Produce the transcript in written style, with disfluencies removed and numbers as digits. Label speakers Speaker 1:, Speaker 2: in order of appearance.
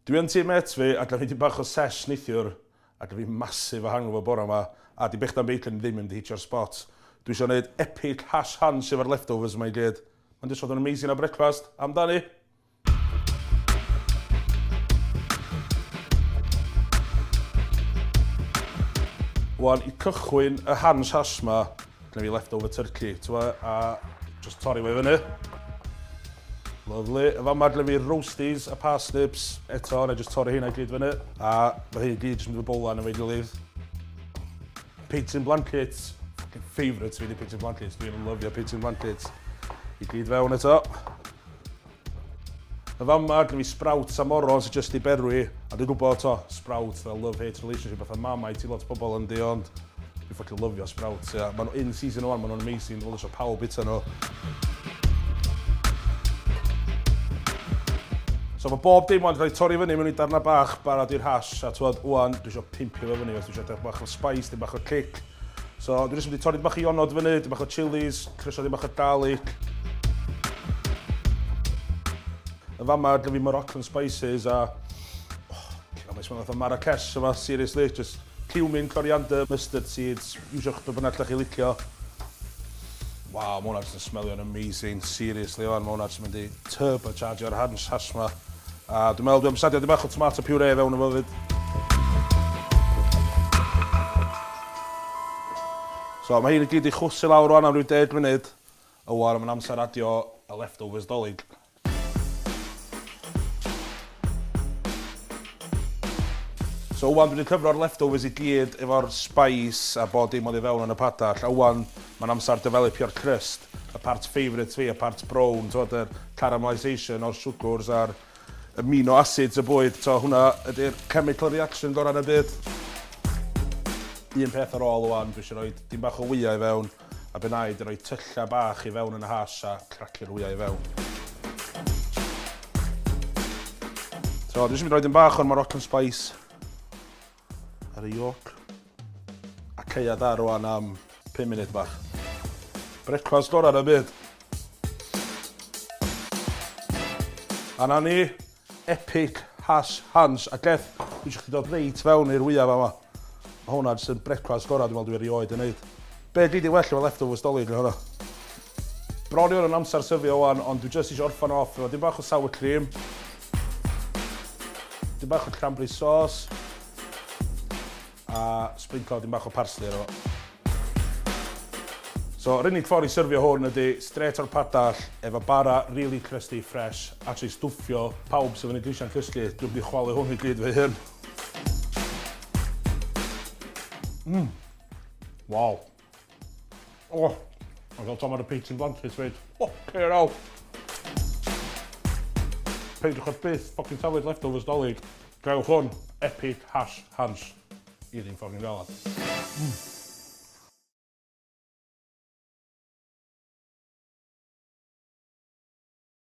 Speaker 1: Dwi yn tŷ mêt fi a gawn ni dipyn bach o sesh neithiwr a gawn fi massive o hangover bora 'ma a 'di bechdan bacon ddim yn mynd i hitio'r spot. Dwi isio neud epic hash hans efo'r leftovers 'ma i gyd. Mae'n jyst fod yn amazing am brecwast. Amdani! Wan, i cychwyn y hans hash 'ma, gynna fi leftover turkey, t'mo', a just torri fo i fyny. Lovely. Y fama gynna fi roasties a parsnips. Eto, na i just torri heina i gyd fyny. A mae hyn i gyd jyst mynd i bowlan efo'i gilydd. Pigs in blankets. Fucking favourite fi di pigs in blankets. Dwi'n lyfio pigs in blankets. I gyd fewn eto. Y fama, gynna fi sprouts a moron sy'n just i berwi. A dwi'n gwybod, to, sprouts, the love-hate relationship, fatha Marmite i lot o bobl yndi, ond dwi'n fucking lyfio sprouts, ia. Maen nhw in season wan, maen nhw'n amazing, dwi'n eisiau pawb bita nhw. So mae bob dim wan cael ei torri fyny mewn i darnau bach barod i'r hash, a twod, wan, dwi eisiau pimpio fo fyny, os dwi eisiau dech bach o spice, dim bach o kick. So dwi jyst mynd i torri bach o ionod fyny, dim bach o chilies, crysio dim bach o garlic. Yn fama, gyda fi Moroccan spices a... Oh, mae'n swnio fatha Marrakesh yma, seriously, just cumin, coriander, mustard seeds, iwsiwch be bynnag ydych chi licio. Waw, mae hwnna jyst yn smelio'n amazing, seriously, wan, mae hwnna jyst yn mynd i turbochargio'r hash, hash ma. A dwi'n meddwl dwi'n sadio dim bach o tomato puree fewn efo fyd. So mae hyn i gyd i chwysu lawr rwan am ryw 10 munud. A wan mae'n amser adio y leftovers dolyg. So wan dwi wedi cyfro'r leftovers i gyd efo'r spice a bod dim oedd i fewn yn y padall. A wan mae'n amser developio'r crust, y part favourite fi, y part brown, t'wod, yr caramelisation o'r siwgwrs a'r amino acids y bwyd. So hwnna ydy'r chemical reaction gorau yn y byd. Un peth ar ôl wan, dwi eisiau rhoi dim bach o wyau i fewn. A be wna i 'di rhoi tyllau bach i fewn yn y hash a cracio'r wyau i fewn. So, dwi eisiau mynd rhoi dim bach o'r Moroccan spice ar y yolk. A caead ar rwan am 5 munud bach. Brecwast gorau yn y byd. A na ni, Epic hash hans. A Geth, dwi eisiau chdi dod reit fewn i'r wyaf yma. Mae hwnna jyst yn brecwast gorau dwi'n meddwl dwi erioed yn neud. Be gei di well efo leftovers Dolig na hwnna? Bron i fod yn amser syfio wan, ond dwi jyst eisiau orffan off efo dim bach o sour cream, dim bach o cranberry sauce, a sprinklo dim bach o parsley arno fo. So, yr unig ffordd i syrfio hwn ydy straight o'r padall efo bara really crusty, fresh, actually stwffio pawb sydd fyny grisiau'n cysgu. Dwi'n mynd i chwalu hwn i gyd fy hun. Waw. Oh, mae'n fel tomad y pigs in blankets fyd. Fucking hell. Peidiwch â byth fucking taflu'r leftovers Dolig. Gewch hwn, epic hash hans. I ddim fucking galad.